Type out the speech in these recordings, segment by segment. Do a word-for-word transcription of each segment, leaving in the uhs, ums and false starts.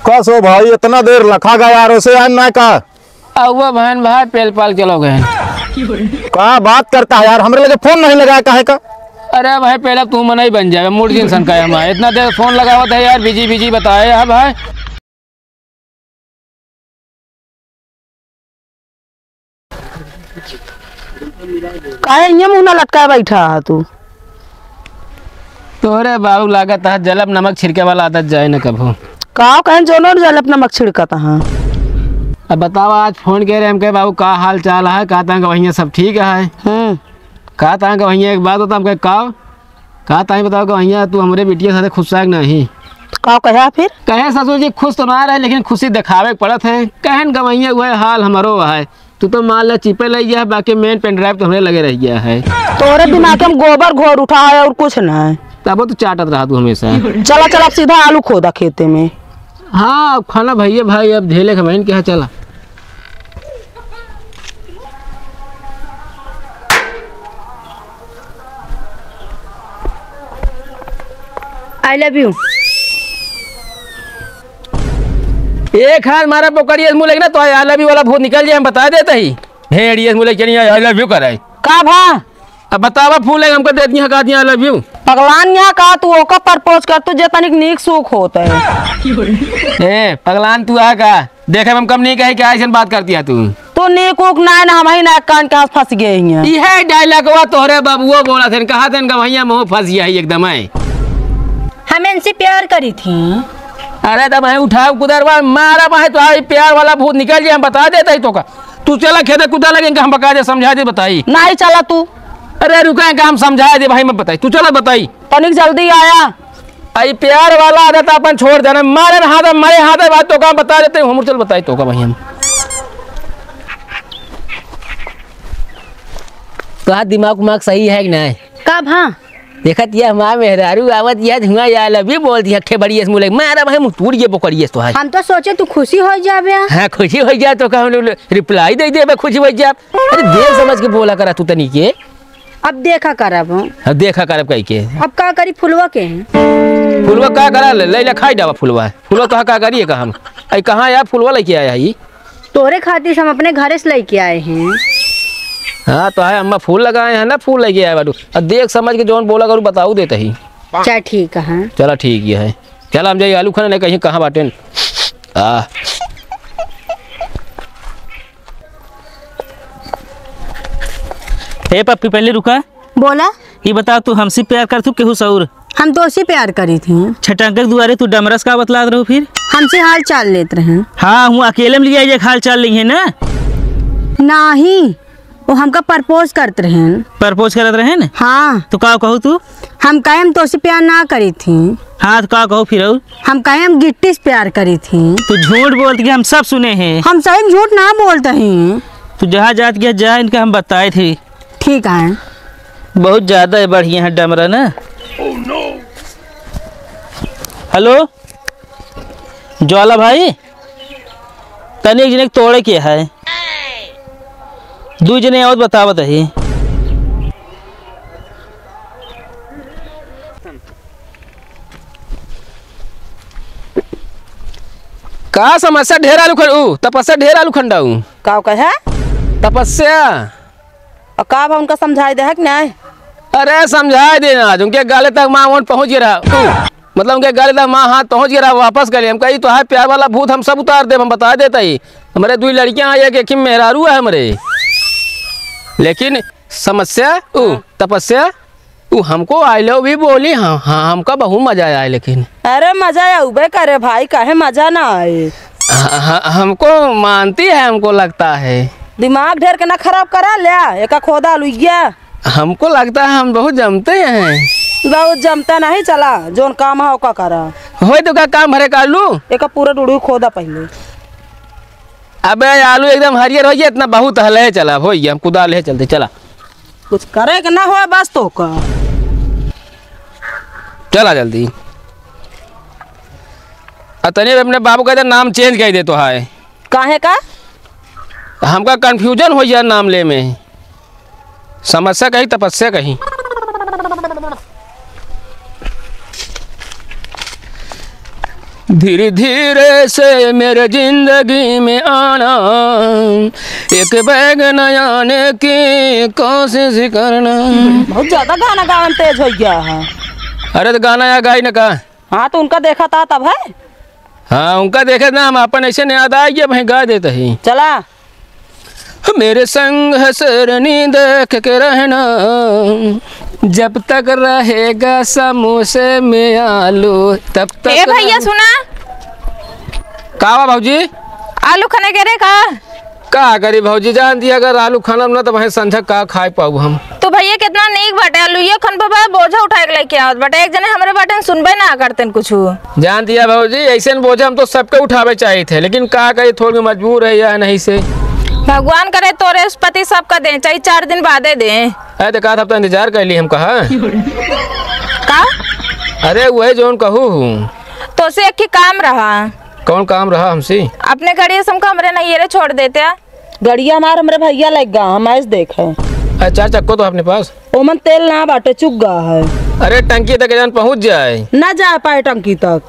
का सो भाई, इतना देर लखा गया यार, उसे आन ना का? अउआ बहन भाई पेल पाल चलो गए। का बात करता है यार, हमरे लगे फोन नहीं लगाया काहे का? अरे भाई पहले तू मनई बन जाए, मूड जिन सन का है हमारा। इतना देर फोन लगावत है यार, बिजी बिजी बताए है भाई। काहे इहाँ मुँह ना लटकाए बैठा है तू? तोहरे बाबू लागत है जलब नमक छिड़के वाला आदत जाए न कभो। का कहें जोनो जलब नमक छिड़कत है? अब बतावा, आज फोन करे रहे, हम कहे बाबू का हाल चाल है, का तंग भैया सब ठीक है? हम्म। का तंग भैया एक बात बता, हम कहे का का ताई बताओ गवैया, तू हमरे बिटिया साथे खुश है कि नहीं? का कहा फिर? कहे ससुर जी खुश तो ना रहे, लेकिन खुशी दिखावे के पड़त है। कहन गवैया वह हाल हमरो है। तू तो मान ले चिपे लग गया है, बाकी मेन पेन ड्राइव तो हमरे लगे रह गया है। तोरे दिमाग में गोबर घोर उठा है और कुछ ना है। तब तो चाटत रहा तू हमेशा। चला चला, अब सीधा आलू खोदा खेते में। हाँ, अब खाना भैया भाई, अब झेले के बहन के यहाँ चला। I love you। एक हाथ मारा पकड़िए मुँह लेकिन ना तो I love you वाला भूत निकल जाए, हम बता देते ही। भेड़िए मुँह लेके चलिए, I love you कराए। का भा? अब बतावा फूल है हमको दे दिया, का दिया I love you। पगलान यहाँ का तू ओका प्रपोज कर, तू जे तनिक नीक सूख होत है। ए, पगलान तू आ का? देखे में हम कम नहीं कहे, क्या ऐसे बात करती है तू? तू नीक उक ना है ना, हम ही ना कान के आस फंस गए हैं। इहे डायलॉगवा तोहरे बबुओ बोला थे, कहा थे इनका भैया मुँह फंस गया है एकदम है। हम इनसे प्यार करी थी। अरे तब है उठाओ कुदरवा मारा भाई, तो आई प्यार वाला भूत निकल जाए, हम बता देते ही तो का। तू चला खेते कुदा लगे, इनका हम बका दे, समझा दे, बताई। नहीं चला तू। अरे रुका, इनका हम समझा दे भाई, मैं बताई, तू चला बताई। तनिक जल्दी आया। आई प्यार वाला आदत अपन छोड़ देना, मारे हाथ, मारे हाथ बात तो काम बता देते हैं, हम चल बताई तो का भाई हम। तोहार दिमाग उमाग सही है कि नहीं? का भा? देखत ये हमार मेहरारू आवत ये धुआं या लवी बोल दिया खे बड़ी मुँह लग मारा भाई मुँह टूट गए बोकड़िए तो है। हम तो सोचे तू खुशी हो जाबे। हाँ खुशी हो जाए तो का हम रिप्लाई दे देबे खुशी हो जाए। अरे देख समझ के बोला करा तू तनी के। अब देखा करब। अब देखा करब कही के। अब का करी फुलवा के? फुलवा का करा ले, ले, ले खाई डावा फुलवा। फुलवा तो का करिए का हम? आई कहाँ यार फुलवा लेके आया है? तोरे खातिर से हम अपने घरे से लेके आए हैं। हाँ तो है अम्मा फूल लगाए हैं ना, फूल लेके आए बाटू। अब देख समझ के जौन बोला करू बताऊ देते ही। चल ठीक है। चला ठीक ये है। चला हम जाई आलू खाने नहीं कहीं कहाँ बाटेन। आ। ए पप्पी, पहले रुका। बोला। ये बताओ, तू हमसे प्यार करत हू केहू से और? हम तोसे प्यार करी थी। छटंकर दुआरे तू डमरस का बतलात रहू फिर? हमसे हाल चाल लेत रहे। हाँ, हूँ अकेले में लिया एक हाल चाल लेंगे ना। नाही, वो हमका प्रपोज करत रहेन। प्रपोज करत रहेन? हाँ। तो का कहू तू? हम कहे हम तोसे प्यार ना करी थी। हाँ, तो का कहू फिर और? हम कहे हम गिट्टी से प्यार करी थी। तू झूठ बोलत कि हम सब सुने हैं। हम सही में झूठ ना बोलत ही। तू जहाँ जात गया जा, इनका हम बताए थे। ठीक है। बहुत ज्यादा है, बढ़िया है डमरा ना। हेलो, ज्वाला भाई, तनी एक जने के तोड़े के है, दुई जने और बतावत ही। का समस्या ढेर आलू खन-, ऊ, तपस्या ढेर आलू खंडाऊ। का कहे? तपस्या। और का भा उनका समझाए दे है कि नहीं? अरे समझाए दे ना, आज उनके गाले तक माँ वोट पहुँच गया रहा। ऊ, मतलब उनके गाले तक माँ हाथ पहुँच गया रहा, वापस कर लिया। हम कही तो है प्यार वाला भूत हम सब उतार दे, हम बता देता ही। हमारे दुई लड़कियाँ हैं, एक, एक ही मेहरारू है हमारे। लेकिन समस्या, ऊ, हाँ। तपस्या, ऊ हमको I love you बोली, हाँ, हाँ, हमका बहुत मजा आया है लेकिन। अरे मजा आउबे करे भाई, काहे मजा ना आए? हाँ, हाँ, हमको मानती है, हमको लगता है। दिमाग ढेर के ना खराब करा, ल्या, एका खोदा लुइया। हमको लगता है हम बहुत जमते हैं। बहुत जमता नहीं, चला, जोन काम है ओका करा। होय तो का काम भरे का आलू? एका पूरा डुड़ू खोदा पहले। अबे आलू एकदम हरियर हो गया, इतना बहुत हले, चला, हो गया, हम कुदाल ले चलते, चला। कुछ करे के ना हो बस तो का। चला जल्दी। आ तनी अपने बाबू का इधर नाम change कर दे तो है। काहे का? हमका confusion हो गया नाम ले में। समस्या कही, तपस्या कही। धीरे धीरे से मेरे जिंदगी में आना, एक बैग न आने की कोशिश करना। बहुत ज्यादा गाना गावन तेज होइ गया है। अरे तो गाना या गाई न का? हाँ, तो उनका देखा था तब है। हाँ, उनका देखे ना, हम अपन ऐसे नहीं याद आ गया, वहीं गा देते ही। चला। मेरे संग है शेरनी देख के रहना, जब तक रहेगा समोसे में आलू, तब तक ए भैया, रहना। सुना। का बा भौजी? आलू खाने के रे का? का करी भौजी, जान दिया, अगर आलू खाना ना तो वहीं संझा का खाए पाऊ हम। तो भैया, कितना नीक बाटे, आलू ये खन पर बा, बोझा उठाए के लेके आवत बाटे। एक जने हमरे बाटे सुनबे ना करतेन कुछ। जान दिया भौजी, ऐसे न बोझा हम तो सबके उठावे चाहिए थे, लेकिन का करी, थोड़ी मजबूर है या नहीं से। भगवान करे तोरे पति सबका दे, चाहे चार दिन बादे दे। अरे तो का, हफ्ता इंतजार कर ली हम कहा। का? अरे वही जोन कहू हूँ। तो से एक ही काम रहा। कौन काम रहा हमसे? अपने गाड़ी से हमको हमरे नैहरे छोड़ देते। गड़िया हमार हमरे भैया लग गा, हम ऐस देखे। अरे, चार चक्को तो अपने पास। ओमन तेल ना बाटे, चुक गा है। अरे, टंकी तक जान पहुँच जाए। ना जा पाए टंकी तक।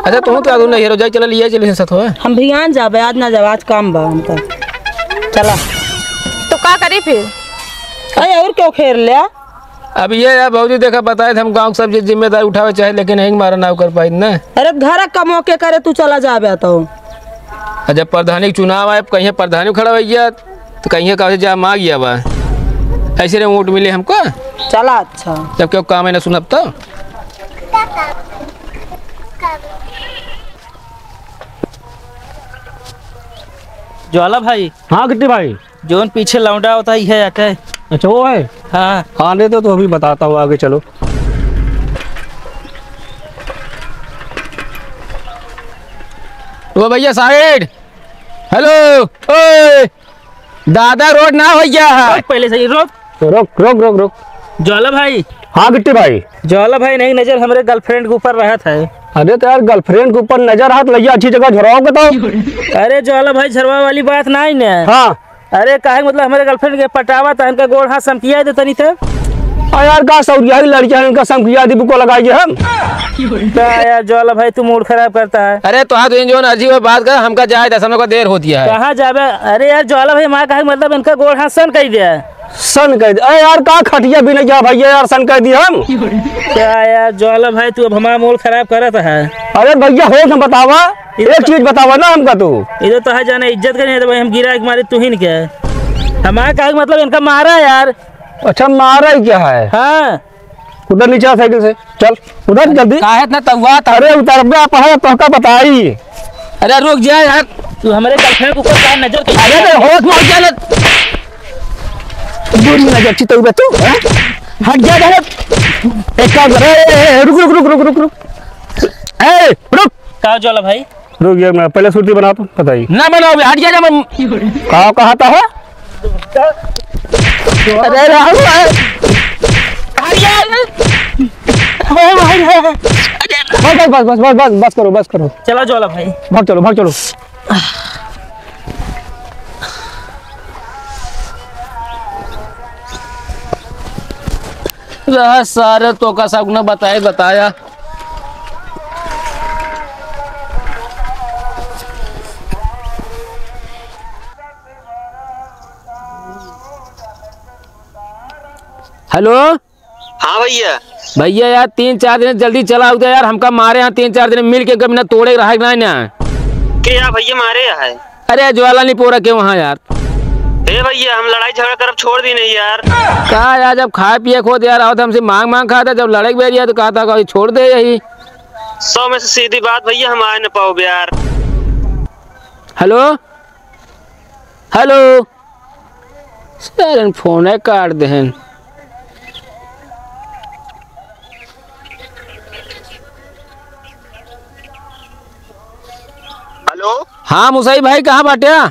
अच्छा, तू तो आदमी नहीं हीरो, जाए, चला, लिया, चले साथ हो। हम भियान जाबे, आज ना जाबे, आज काम बा हमका। चला। तो का करी फिर? अरे, और क्यों खेल लिया? अब ये यार भौजी, देखा, बताए थे हम गाँव के सब जिम्मेदारी उठावे चाहे, लेकिन यहीं मारा ना कर पाई ना। अरे, घर कमो के करे तू चला जाबे तो। आ जब प्रधानी के चुनाव आए, कहीं प्रधानी खड़ा हो गया, तो कहीं कहा जा मांग गया बा। ऐसे रे वोट मिले हमको। चला अच्छा। जब क्यों काम है ना सुनब तो। ज्वाला भाई। हाँ गिट्टी भाई। जोन पीछे लौंडा होता ही है, अटे। अच्छा, वो है? हाँ। आने दो, तो अभी बताता हूँ, आगे चलो। ओ भैया, साइड। हेलो, ओए, दादा, रोड ना हो गया है। पहले से ही रोक। रोक, रोक, रोक, रोक। ज्वाला भाई। हाँ गिट्टी भाई। ज्वाला भाई, नहीं नजर हमरे girlfriend के ऊपर रहत है। अरे तो यार, girlfriend के ऊपर नजर हाथ लइया, अच्छी जगह झुराओ के तो। अरे ज्वाला भाई, झरवा वाली बात नहीं ने। हाँ। अरे काहे, मतलब, हमरे girlfriend के पटावा त इनका गोड़ हाथ समकिया दे तनी ते। आ यार, का सौरिया है, लड़कियां इनका समकिया दी, बुको लगाइए हम। का यार ज्वाला भाई, तू mood खराब करता है। अरे तो हाँ, तो इन जो अर्जी में बात कर, हमका जाए दस, हमका देर होती है। कहाँ जाबे? अरे यार ज्वाला भाई, माँ कहे, मतलब, इनका गोड़ हाथ सन कह दे। सन कह दे? अरे यार, का खटिया भी नहीं गया भैया यार, सन कह दी हम। का यार ज्वाला भाई, तू अब हमारा mood खराब करत है। अरे भैया, हो न बतावा, ये एक तो चीज बतावा ना हमका तू। ये तो तोहार जाने इज्जत के नहीं, तो भाई हम गिरा के मारे तुहिन के। हमारा कहे के मतलब इनका मारा यार। अच्छा, मारा ही क्या है? हाँ। उधर नीचे आ साइकिल से, चल उधर जल्दी। काहे इतना तउआत है? अरे उतर बे, आप है, तोहका बताई। अरे रुक जा यार। तू हमरे girlfriend के ऊपर का नजर कर? अरे बे, होश में आ जा ना। बुरी नजर चितउबे तू, हैं? हट जा इधर। एक काम कर, ए, ए, ए, रुक, रुक, रुक। ए, रुक। का ज्वाला भाई? रुक, ये मैं पहले सुरती बना तो बताइए। ना बनाओ बे, हट जा, जा, मैं का कहा था है? अरे राहुल, हट जा। ओ भाई, बस, बस, बस, बस, बस करो, बस करो। चला ज्वाला भाई। भाग चलो, भाग चलो। रहा सारे तो का सब न बताए, बताया। हेलो। हाँ भैया। भैया यार, तीन चार दिन जल्दी चला उधर यार, हमका मारे हैं तीन चार दिन मिल के, कभी ना तोड़े रहा ना ना। के यार भैया मारे है? अरे ज्वाला नहीं पोरा के वहाँ यार। हे भैया, हम लड़ाई झगड़ा करब छोड़ दी नहीं यार। का यार, जब खाए पिए खुद यार आवत हमसे मांग मांग खाता, जब लड़े के बेरिया तो कहता कभी छोड़ दे यही। सौ में से सीधी बात भैया, हम आए न पाओ यार। हेलो, हेलो। सारन फोन है काट देहन। हेलो। हाँ मुसाई भाई, कहाँ बाट्या?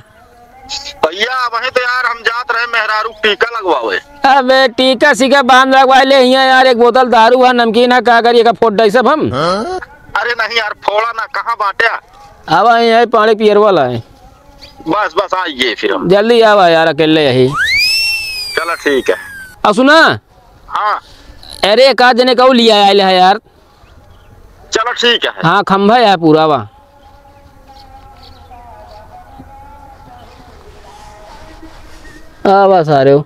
भैया, वहीं तो यार हम जात रहे मेहरारू टीका लगवावे। अबे टीका सीका बांध लगवाए ले हियाँ यार, एक बोतल दारू है, नमकीन है, का करिए का फोड़ डाई सब हम। अरे नहीं यार, फोड़ा ना, कहाँ बाट्या? अब यहीं है पानी पियर वाला है। बस बस, आइए फिर हम। जल्दी आवा यार, अकेले यही। चला ठीक है। और सुना। हाँ। अरे एक आध जने का लिया आयल है यार। चल ठीक है। हाँ, खंभा है पूरा बा। आ बा सारे हो।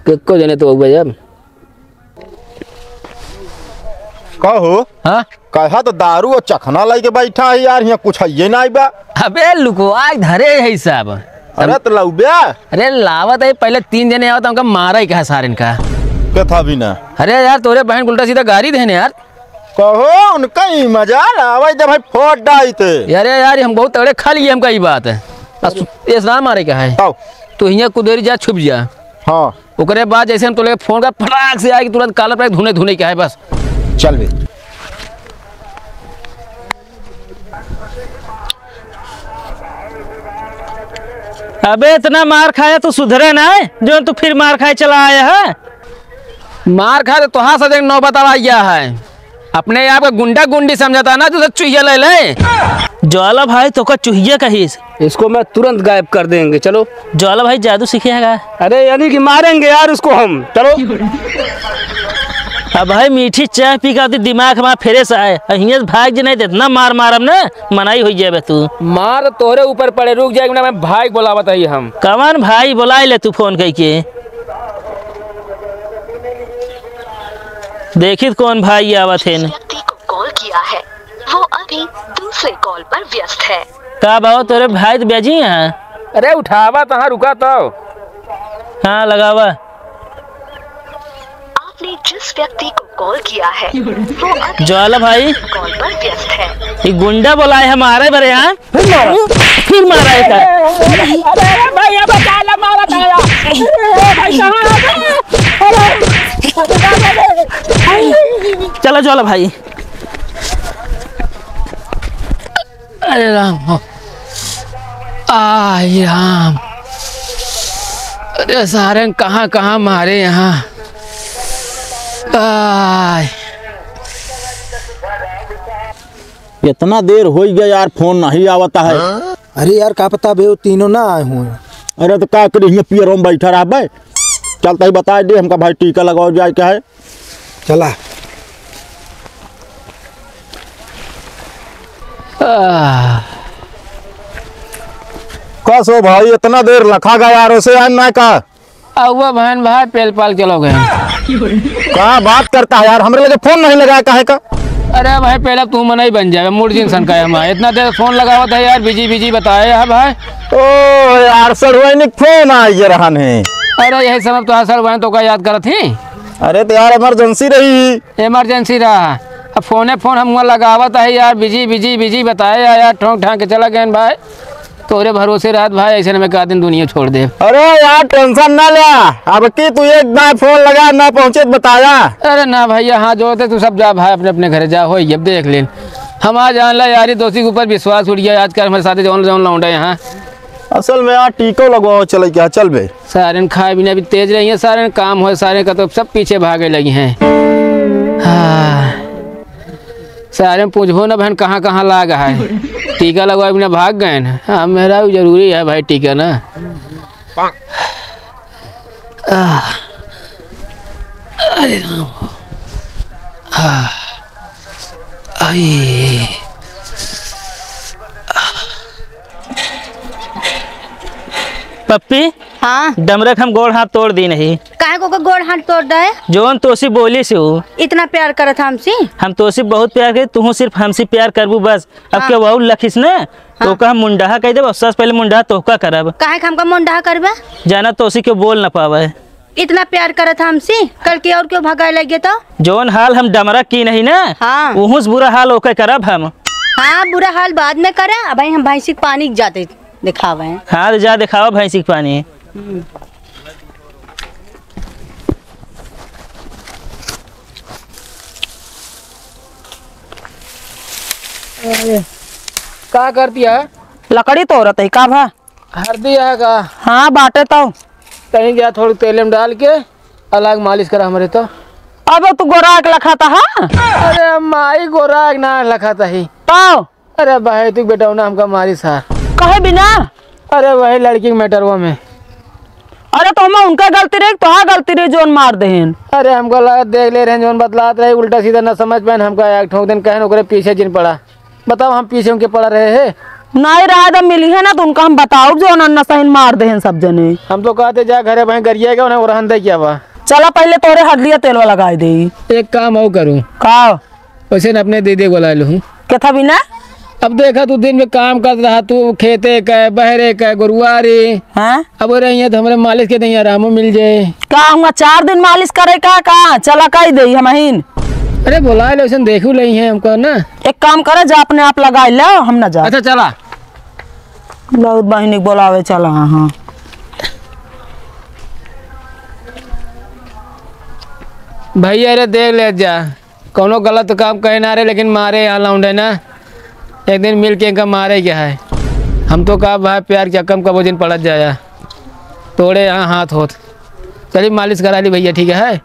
किक्को जने तो बउबे अब। कहो। हाँ? कहा तो दारू और चखना लेके बैठा है यार, यहाँ कुछ है ये नहीं बा। अबे लुकवाई धरे है सब। अरे तो लउबे। अरे लावत है, पहले तीन जने आवत, हमका मारा ही कहा सारेन का। कथा भी ना। अरे यार, तोरे बहन उल्टा सीधा गारी देने यार। कहो, उनका ही मजा ना आवे जब भाई फोड़ डाई थे। अरे यार, हम बहुत तगड़े खा लिए, हमका ई बात है। आ सु-, ये ना मारे का है। आओ। तू हियाँ कुदेरी जा, छुप जा। हाँ। ओकरे बाद जैसे हम तोले फोन का फटाक से आए कि तुरंत काला पे धुने धुने का है बस। चल बे। अबे इतना मार खाया तू सुधरे ना है, जो तू फिर मार खाए चला आया है। मार खा तो तोहार साथ एक नौबत आ गया है। अपने आप का गुंडा गुंडी समझता ना, तू तो चुहिया ले ले। ज्वाला भाई तो का चुहिया कहिस। इसको मैं तुरंत गायब कर देंगे, चलो। ज्वाला भाई जादू सीखे है का? अरे यानी कि मारेंगे यार उसको हम, चलो। अब भाई मीठी चाय पी के आती दिमाग हमारा फ्रेश आए, और हियां से भाग जे नहीं तो इतना मार मारब ना, मनाई हो जाबे तू। मार तोहरे ऊपर पड़े, रुक जाएगी ना, मैं भाई बोलावत है हम। कवन भाई बोलाए ले तू फोन कइके? देखित कौन भाई आवत है न। व्यक्ति को कॉल किया है, वो अभी दूसरे कॉल पर व्यस्त है। का बाबा, तोरे भाई तो बेजी हैं? अरे उठावा तहाँ, रुका तो। हाँ, लगावा। आपने जिस व्यक्ति को कॉल किया है, वो अभी ज्वाला भाई। कॉल पर व्यस्त है। ये गुंडा बोलाए है मारे बरे, हाँ? फिर मारा, फिर मारा है का? अरे भाई, अब अकेला मारा था यार। अरे भाई, कहाँ आ गए? अरे, चला ज्वाला भाई। अरे राम हो। आई राम। अरे सारे कहाँ, कहाँ मारे यहाँ। आय। इतना देर हो गया यार, फोन नहीं आवता है। अरे यार, का पता बे, वो तीनों ना आए हुए। अरे तो का करी, हियाँ पियरों में बैठा रहा बे। चलता ही बता दे हमका भाई, टीका लगाओ जाए क्या है। चला। आह। का सो भाई, इतना देर लखा गया यार, उसे आन ना का? अउआ बहन भाई पेल पाल चलो गए। का बात करता है यार, हमरे लगे फोन नहीं लगाया काहे का? अरे भाई, पहले तू मनई बन जावे, मूड जिन सन का है हमारा। इतना देर फोन लगावत है यार, बिजी बिजी बताए है भाई। ओ यार, सड़ुआइन के फोन आ ये रहन है। अरे यही समय तो सड़ुआइन तो का याद करत ही। अरे तो यार, इमरजेंसी रही। इमरजेंसी रहा। अब फोने फोन हम हुआ लगावत है यार, बिजी बिजी बिजी बताए यार, यार ठोंक ठांक के चला गए भाई। तोरे भरोसे रहत भाई, ऐसे में का दिन दुनिया छोड़ दे। अरे यार, टेंशन ना ले, अब की तू एक बार फोन लगा, ना पहुँचे तो बताया। अरे ना भैया, हाथ जोड़ते, तू सब जा भाई, अपने अपने घर जा, हो अब देख ले। हम आज जान ला यारी दोस्ती के ऊपर विश्वास उठ गया आजकल हमारे साथ जौन जौन लौंडे यहाँ। असल में यार टीको लगवाओ चले क्या, चल बे। सारे खाए बिना भी तेज रही है, सारे काम हो, सारे का तो सब पीछे भागे लगी हैं। हाँ। सारे पूछबो ना बहन कहाँ कहाँ लाग है। टीका लगवाए बिना भाग गए ना। हाँ, मेरा भी जरूरी है भाई टीका ना। आह। अरे राम। आह। आई। पप्पी, हाँ। डमरक हम गोड़ हाथ तोड़ दी नहीं। काहे को, को गोड़ हाथ तोड़ दे? जौन तोसी बोली से हो। इतना प्यार करत हमसे? हम तोसी बहुत प्यार करे, तू सिर्फ हमसे प्यार करबू बस। अब हाँ। केहू और लखिस ना, तो हाँ। ओका हम मुंडहा कह देब, और सबसे पहले मुंडहा तोहका करब। काहे के हमका मुंडहा करबे? जाना तोसी के बोल ना पावे। इतना प्यार करत हमसे, कल के और केहू भगाए लगे तो? जौन हाल हम डमरक की नहीं ना, हाँ। उहुस बुरा हाल ओके करब हम। हाँ, बुरा हाल बाद में करे, अबहीं हम भैंसी के पानी के जाते दिखावे हैं। हाँ, तो जा दिखावा भैंसी के पानी। हम्म। अरे, का करती है? लकड़ी तोड़त है, का भा? हरदी है का? हाँ, बाटे तो। कहीं गया, थोड़ी तेल में डाल के अलग मालिश करा हमरे तो। अब तू गोराक लखाता, हाँ? अरे माई, गोराक ना लखाता ही। तो? अरे भाई, तू बेटौना हमका मारी सा। कहे बिना? अरे वही लड़की के मैटरवा में। अरे तो हम उनका गलती रही, तोहार गलती रही, जौन मार देहेन। अरे हमका लगा देख ले रहे, जौन बतलात रहे, उल्टा सीधा न समझ पाएन। हमका एक ठोक दिन कहेन ओकरे पीछे जिन पड़ा। बताओ हम पीछे उनके पड़ा रहे हैं? नहीं रहा तो मिली है ना, तो उनका हम बताउब जौन अन्ना सहिन मार देहेन सब जने। हम तो कहते जा घरे भाई गरिया के उन्हें ओरहन दे क्या बा। चला पहले तोरे हरदिया तेलवा लगाई दे। एक काम और करूँ। का? वैसे न अपने दीदी को ला लूँ। के था बिना? अब देखा तू दिन में काम करत रहा, तू खेते का, बहरे का, गुरुवारी। हाँ? अब रही है तो हमरे मालिश के नहीं आरामो मिल जाए। का हुआ चार दिन मालिश करे का, का? चला कई दे हमहिन। अरे बोला ले, वैसे देखू ले है हमको ना। एक काम करे, जा अपने आप लगाई ले, हम ना जा। अच्छा चला। बहुत बहिनी के बोलावे चला, हाँ। भैया रे देख ले जा, कौनो गलत काम कहे ना रे, लेकिन मारे यहाँ लौंडे ना, एक दिन मिल के इनका मारे क्या है। हम तो कहा भाई प्यार के चक्कर में कबो दिन पड़त जाया, तोड़े यहाँ हाथ होत। चलिए मालिश करा ली भैया, ठीक है।